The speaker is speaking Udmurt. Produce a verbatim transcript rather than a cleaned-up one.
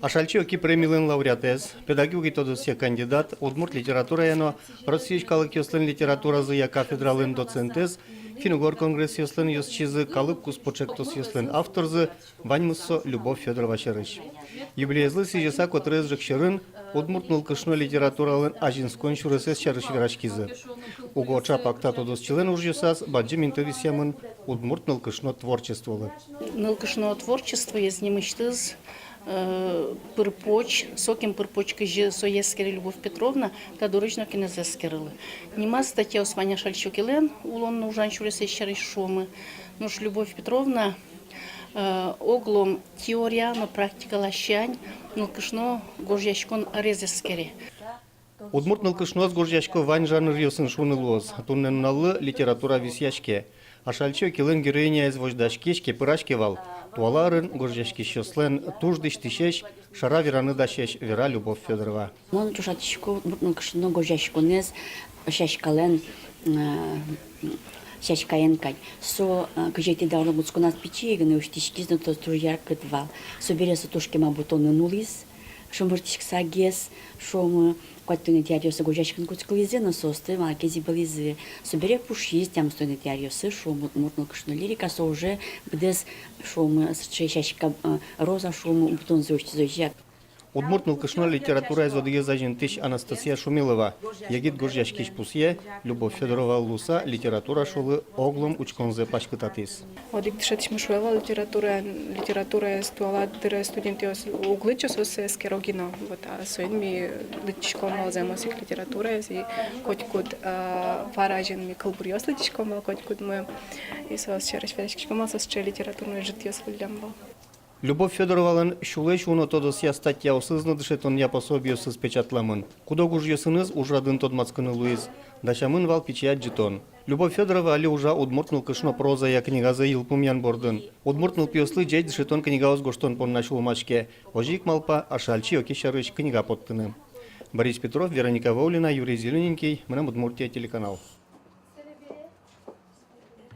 Ашальчи Оки премилэн лауреатэз, педагогика тодосъя кандидат, удмурт литературая но Россиысь калыкъёслэн литературазыя кафедралэн доцентэз, финн-угор конгрессъёслэн ёзчизы, калык куспо ӵектосъёслэн авторзы, ваньмыз со Любовь Фёдорова сярысь. Юбилеезлы сӥзьыса котырес ӝӧк сьӧрын удмурт нылкышно литературалэн азинскон сюресэз сярысь вераськизы. Уго ӵапак та тодосчилэн ужъёсаз бадӟым инты висъямын удмурт нылкышно творчестволы. Нылкышно творчествоез нимысьтыз, э, пыр-поч, сокем пыр-поч, кызьы сое эскере Любовь Петровна, та дырозь но кинэз эскерылы. Нимаз статьяос вань Ашальчи Окилэн улон но ужан сюресэз сярысь шуомы. Нош Любовь Петровна, э, оглом теория но практика ласянь нылкышно гожъяськон ӧрез эскере. Удмурт нылкышноос гожъясько вань жанръёсын, шуыны луоз. Туннэ нуналлы литература висъяське. Ашальчи Окилэн героиняез возьдаськись ке, пыраське вал. Туала арын гожъяськисьёслэн туж дӥсьтӥсесь, шара вераны дасесь, вера Любовь Фёдорова. Мон ӵошатӥсько удмурт нылкышно гожъяськонэз сяськалэн, э, сяськаен кадь. Со, э, кызетӥ даурлэн кутсконаз пичи гинэ усьтӥськиз но, со туж яркыт вал. Собере со туж кема бутонын улӥз, шымыртӥськысагес, шуомы, куатьтонэтӥ аръёсы гожъяськыны кутскылӥзы но, соосты малы ке зӥбылӥзы. Собере пушйиз, тямыстонэтӥ аръёсы, шуомы, удмурт нылкышно лирика, со уже быдэс, шуомы, сыӵе сяська, э, роза, шуомы, бутонзэ усьтӥз озьы ик. Удмурт нылкышно литератураез одӥгез азинтӥсь Анастасия Шумилова егит гожъяськись пусъе: Любовь Фёдоровалы луыса, литература, шуолы, оглом учконзэ паськытатӥз. Одӥг дышетӥсьмы шуэ вал: литература, литератураез туала дыре студентъёс уг лыдӟо, соос сое эскеро гинэ. Вот, а соин ми лыдӟиськом вал зэмос ик литератураез, и котькуд, а, пар азьын ми кылбуръёс лыдӟиськом вал котькудмы, и соос сярысь вераськиськом вал, соос сыӵе литературной ӝытъёс выллем вал. Любовь Фёдоровалэн сюлэсь уно тодосъя статьяосыз но дышетонъя пособиосыз печатламын. Куд-ог ужъёсыныз ужрадын тодматскыны луиз, дасямын вал пичи адӟытон. Любовь Фёдорова али ужа «Удмурт нылкышно прозая» книгазэ йылпумъян бордын. Удмурт нылпиослы ӟеч дышетон книгаос гожтон понна сюлмаське. Озьы ик малпа Ашальчи Оки сярысь книга поттыны. Борис Петров, Вероника Ваулина, Юрий Зелененький, «Мынам Удмуртие» телеканал.